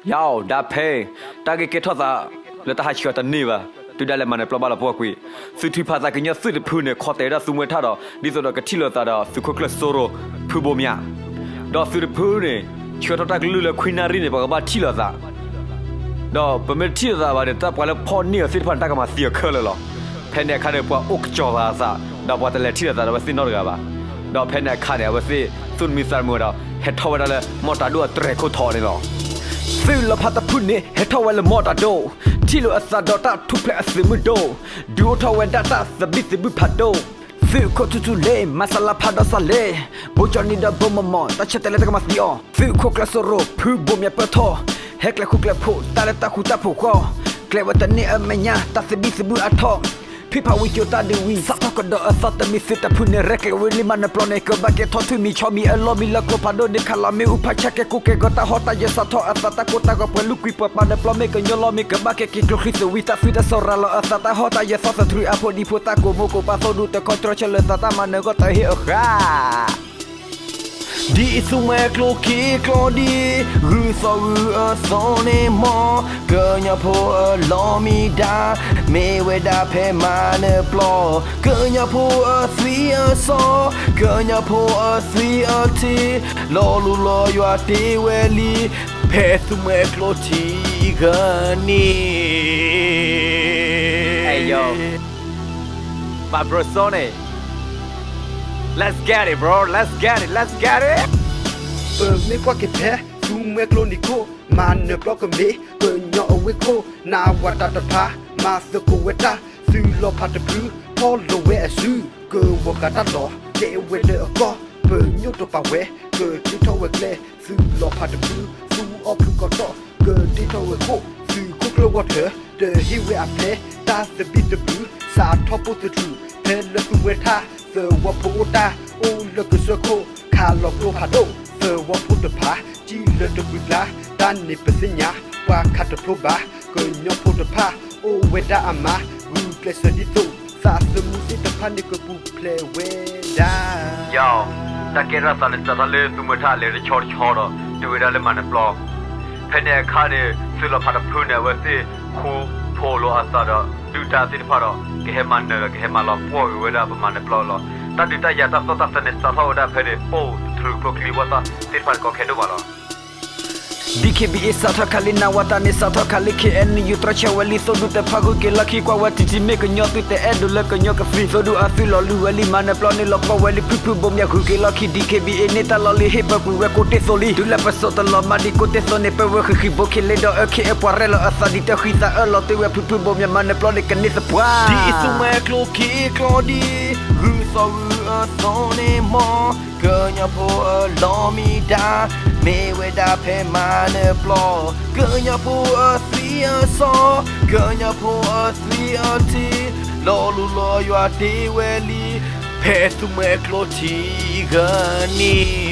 ယဒၣ်ဖဲ တၢ်ဂ့ၢ်ကဲထီၣ်သး လၢတၢ်ဟးဆှၢတန့ၢ်ဘၣ်, တုၤဒၣ်လဲာ်မၤနၢၤပျီဘၣ်လီၤပှီၢ်ကွံာ်, သုးထံဖးသးကညီသုးတဖုန့ၣ် ခိးတဲာ်ဝဲဒၣ်သုးမွဲထၣ်ဒီး ဒ်သိးဒီးကထံၣ်လိာ်သးဒီးသုးခိၣ်ကျၢၢ်စိရိၤ ဖုဘိမၠး, ဒီးသုးတဖုန့ၣ် ဆှၢထီၣ်တၢ်ကလုၢ်လၢခွံနၣ်ရံၣ်န့ၣ် ပှၤကဘၣ်ထံၣ်လိာ်သး ဒီးပမ့ၢ်တထံၣ်လိာ်သးဘၣ်န့ၣ် တၢ်ပှၤလၢဖီၣ်န့ၢ်အီၤသ့ၣ်တဖၣ်န့ၣ် တၢ်ကမၤသံအီၤခဲလၢာ်လီၤ. ဖဲန့ၣ်အခါန့ၣ် ပှၤအိၣ်ကစီၤသးအသး ဒီးပှၤတလဲၤထံၣ်လိာ်သးဒီးအဝဲသ့ၣ်နီတဂၤဘၣ်. ဒီးဖဲန့ၣ်အခါန့ၣ် အဝဲသ့ၣ်သူၣ်တမံသးတမုာ်ဒီး ဟဲထီၣ်ဝဲဒၣ်လၢမီၢ်တၢ်ဒိၣ်အတြဲၤခိၣ်ထီးန့ၣ်လီၤ. သုးလီၤဖးတဖုန့ၣ် ဟဲထီၣ်ဝဲလၢမီၢ်တၢ်ဒိၣ်, ထံၣ်လိာ်အသးဒီးတၢ်ထူၣ်ဖျဲးအသုးမုၢ်ဒိၣ်, ဒုးအိၣ်ထီၣ်ဝဲဒၣ်တၢ်သဘံၣ်သဘုၣ်ဖးဒိၣ်, သုးခိၣ်ထူၣ်ထူၣ်လ့ မၤစၢ်လါဖးဒီးစၢ်လ့, ဘိကၠီနံၤဒီးဘိမမီၢ် တၢ်ဆၢတဲာ်လၢတၢ်ကမၤသံအီၤ, သုးခိၣ်ကျၢၢ်စိရိၤ ဖုဘိမၠးပၢၢ်ထီၣ်, ဟဲကျဲၤဃူကျဲၤဖိး တၢ်လၢတၢ်ဃူတၢ်ဖိးဃီ, ကျဲၤဝဲတန့ၢ်အမဲာ်ညါ တၢ်သဘံၣ်သဘုၣ်အါထီၣ်, ဖံးဖးဝံကၠိတၢ်ဒုးဝံၤ စးထီၣ်ကဒီးအသီတမံၤ သုးတဖုန့ၣ် ရဲၣ်ကျဲၤဝဲလံမၤနၢၤပျီန့ၣ် ကဘၣ်ကဲထီၣ်ထွံၣ်မံၤဆီမံၤအလီၢ်မံၤလၢကျိဖးဒိၣ်န့ၣ် ခးလီၤမ့ၣ်အူဖးဆၣ်ကဲကိးကဲဂီၤ တၢ်ဟီၣ်တၢ်ယၢၤစးထီၣ်အသးတၢ်ကိၢ်တၢ်ဂီၤ ပှၤလူၤကွံာ်ပှၤပာ်နၢၤပျီမ့ၢ်ကညီလီၤမ့ၢ်ကဘၣ်ကဲက့ၤကျိချံသဝံး တၢ်သွံၣ်တၢ်စီၤရၤလီၤအသး တၢ်ဟီၣ်တၢ်ယၢၤသီသထြူးအါဖိဒံဖိ တၢ်ကိးမိၢ်ကိးပၢ်သိၣ်ဒူတခီတြီဆၢလၢာ်သး တၢ်မၤနၢၤဂီၢ်တဟ့ၣ်အဃၣ် ဒ်အံၤ သူမှဲကျိခံကျိဒ် ဂုၢ်သီၣ်ဂုၢ်အသီၣ်န့ၣ်မီၢ် ကညီဖိအလီၢ်မံၤဒါ မ့ၢ်ဝဲဒၣ်ဖဲမၤနၢၤပျီ ကညီဖိအသွံၣ်အစီၣ် ကညီဖိအသွံၣ်အထံ လီၤလူလီၤယွၤတ့ဝဲလံ ဖဲသူမှဲကျိထံဂၤန့ၣ် My bro Sony, let's get it, bro, let's get it, let's get it. ပမ့ၢ်ကွၢ်က့ၤဖဲ သူမှဲကျိနံၤခိၣ် မၤနၢၤပျီကမ့ၢ် ကညီအဝ့ၢ်ခိၣ် နဝၤတၢ်တဖၣ် မၤသကိးဝဲတၢ် သုးလီၤဖးတဖု ထီၣ်လီၤဝဲအစု ကဝီၤဃာ်တၢ်လီၤ တဲဝဲလၢအကီၢ် ပညိၣ်တပာ်ဝဲ ကဒ့ထီၣ်ဝဲကျဲ သုးလီၤဖးတဖု သူအီၣ်ဖုကီၢ်ထီၣ် ကဒ့ထီၣ်ဝဲခိၣ် သုးခိၣ်ကျၢၢ်ဝီထၢ တဟ့ၣ်ဝဲအပျဲ တၢ်သဘံၣ်သဘုၣ် စးထီၣ်ပိၢ်သထြူး ဖဲလၢသူမှဲထၣ် သဝီဖိအိၣ်တၢ် အိၣ်လၢကစၢၢ်ခိၣ် ခးလီၤကျိဖးဒိၣ် သဝီဖိတဖၣ် ကံၣ်လၢတပူၤကျါ တၢ်န့ၣ်ပသ့ၣ်ညါ ပှၤခးတဖျိဘၣ် ကညီဖိတဖၣ် အိၣ်ဝဲဒၣ်အမါ ဂုာ်ကျဲးစၢးဒ်သိး သးသမူသ့ၣ်တဖၣ်န့ၣ်ကပူၤဖျဲးဝဲဒၣ် ယ တၢ်ကဲထီၣ်သးန့ၣ် စးထီၣ်လၢသူမှဲထၣ်အလဲၤတဆီတဆီဒီး တုၤဝဲဒၣ်လၢမၤနၢၤပျီ ဖဲန့ၣ်အခါန့ၣ် သုးလီၤဖးတဖုန့ၣ် အဝဲသ့ၣ်ဃူဖိးလိာ်အသးဒီး ဒုၣ်ဒါသ့ၣ်တဖၣ်ဒီး ကဟဲမၤနၢၤဒီး ကဟဲမၤလီၤပှီၢ်က့ၤဝဲဒၣ်ပမၤနၢၤပျီလီၤ. တၢ်ဒုးတၢ်ယၤတၢ်သီၣ်တၢ်သနၢၣ်စးထီၣ်ဝဲဒၣ်ဖဲန့ၣ် ပိၢ်သထြူးကျိချံဝီသၣ်သ့ၣ်တဖၣ်န့ၣ် ကီခဲဒိၣ်မးလီၤ. ဒံၣ်ခ့ဘံၣ်အ့ၣ် စးထီၣ်ခးလံ နဝၤတၢ်န့ၣ် စးထီၣ်ခးလံ ခ့ၣ်အဲၣ်ယူၣ် တြီဆၢဝဲလံ သိၣ်ဒူတဖၣ်ဂုၤက့ၤလီၢ်ခံ ကွၢ်ဝဲထံထံ မ့ၢ်ကညီသုးတအဲၣ်ဒိးလၢကညီကသံ သိၣ်ဒူအသုးလီၤလူၤဝဲလံ မၤနၢၤပျီန့ၣ် လီၤပှီၢ်ဝဲလံ ဖုဖုဘိမၠးဂုာ်က့ၤလီၢ်ခံ ဒံၣ်ခ့ဘံၣ်အ့ၣ်န့ၣ် တၢ်လီၢ်လံၤဟ့ၣ်ပၢၤကွံာ်ဝဲကိးတ့ၢ်သိးလံ တုၤလၢပစိာ်တလီၤမၤဒံးကိးတ့ၢ်သိးန့ၣ် ပဝဲဃံးဃံးဘိခံလ့ဒီးအၢ ခ့ၣ်အဲၣ်ပှၤရဲၣ်လီၤအသးဒံးတဃံသးအၢ လီၤတ့ၢ်ဝဲဖုဖုဘိမၠး မၤနၢၤပျီန့ၣ် ကန့ၢ်သပှၢ် ဒ်အံၤ သူမှဲကျိခံကျိဒ် ဂုၢ်သီၣ်ဂုၢ်အသီၣ်န့ၣ်မီၢ် ကညီဖိအလီၢ်မံၤဒါ မ့ၢ်ဝဲဒၣ်ဖဲမၤနၢၤပျီ ကညီဖိအသွံၣ်အစီၣ် ကညီဖိအသွံၣ်အထံ လီၤလူလီၤယွၤတ့ဝဲလံ ဖဲသူမှဲကျိထံဂၤန့ၣ်